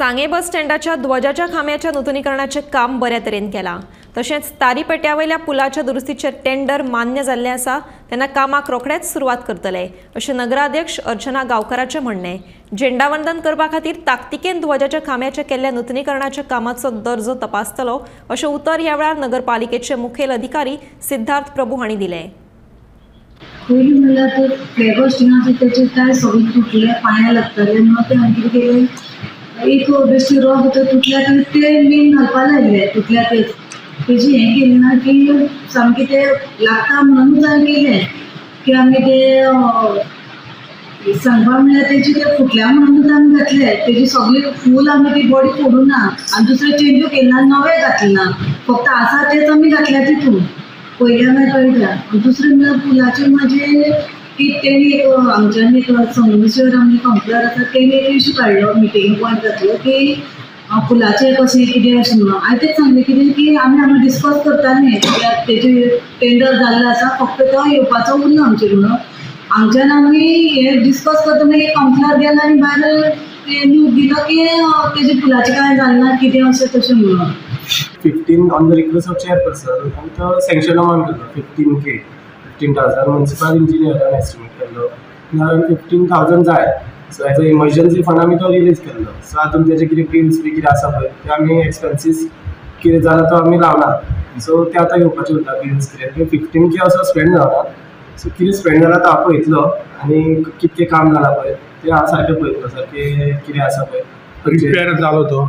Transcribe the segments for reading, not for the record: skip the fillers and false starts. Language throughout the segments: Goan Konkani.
सांगे बस स्टँडाच्या ध्वजाच्या खांब्याच्या नुतनीकरणाचें काम बऱ्या तरेन केलां. तशेंच तारीपेट्यावयल्या पुलाच्या दुरुस्तीचें टेंडर मान्य जाल्लें आसा तेन्ना कामाक रोखडेच सुरवात करतले अशें नगराध्यक्ष अर्चना गांवकाराचें म्हणणें. झेंडावंदन करपा खातीर ताकतिकेन ध्वजाच्या खांब्याच्या केल्ल्या नुतनीकरणाच्या कामाचो दर्जो तपासतलो अशें उतर ह्या वेळार नगरपालिकेचे मुखेल अधिकारी सिद्धार्थ प्रभू हांणी दिलें. पयलीं म्हणल्यार ते फ्लॅग होस्टिंग आसा तेचे काय सगळे तुटले, पांयां लागताले म्हणून ते हांवें कितें केलें, एक बेश्टी रोग तो तुटल्या ते मेन घालपा लायले तुटल्या तेच तेजी हें केलें ना की सामकें ते लागता म्हणूनच हांवें केलें की आमी ते सांगपा म्हणल्यार तेजी ते फुटल्या म्हणूनच आमी घातले. तेजी सगळी फूल आमी ती बॉडी फोडूं ना आनी दुसरें चेंजूय केलें ना, नवें घातलें ना, फक्त आसा तेच आमी घातल्या तितून पयल्या मागीर कळटा. दुसरें म्हणल्यार पुलाचेर म्हाजें की तेणी एक आमच्यान एक संगमेश्वर आमी कावन्सिलर आसा तेणी एक इशू काडलो, मिटींग पॉयंट घातलो की पुलाचें कशें कितें अशें म्हणून. हांवें तेच सांगलें कितें की आमी हांगा डिस्कस करताले कित्याक तेजे टेंडर जाल्लो आसा, फक्त तो येवपाचो उरलो आमचे म्हणून. आमच्यान आमी हें डिस्कस करता मागीर एक कावन्सिलर गेलो आनी भायर न्यूज दिलो की तेजे पुलाचें कांय जालें ना कितें अशें तशें म्हणून. 15 on the request of chairperson आमी तो सँक्शन अमावंट केलो 15K, 15,000 municipal इंजिनियरान एस्टिमेट केल्लो नाल्यार 15,000 जाय. So as a emergency fund आमी तो रिलीज केल्लो. सो आतां तेजे कितें बिल्स बी कितें आसा पळय ते आमी एक्सपेन्सीस कितें जाला तो आमी लावना. सो ते आतां येवपाचे उरता बिल्स कितें 15K असो स्पेंड जावना. सो कितें स्पेंड जाला तो हांव पळयतलो आनी कितकें काम जालां पळय तें हांव सारकें पळयतलो, सारकें कितें आसा पळय. रिपेर जालो तो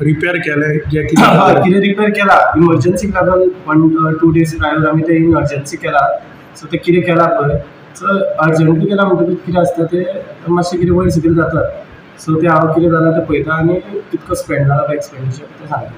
रिपेर केलें जे कितें रिपेर केला इमर्जन्सीक लागून 1-2 डेज प्रायर आमी ते इमर्जन्सी केला. सो ते कितें केलां पळय, सो अर्जंटली केलां म्हणटकूच कितें आसता तें मातशें कितें वयर सकयल जाता. सो तें हांव कितें जालां तें पळयता आनी कितको स्पेंड जाला पळय एक्सपेंडिचर तें सांगता.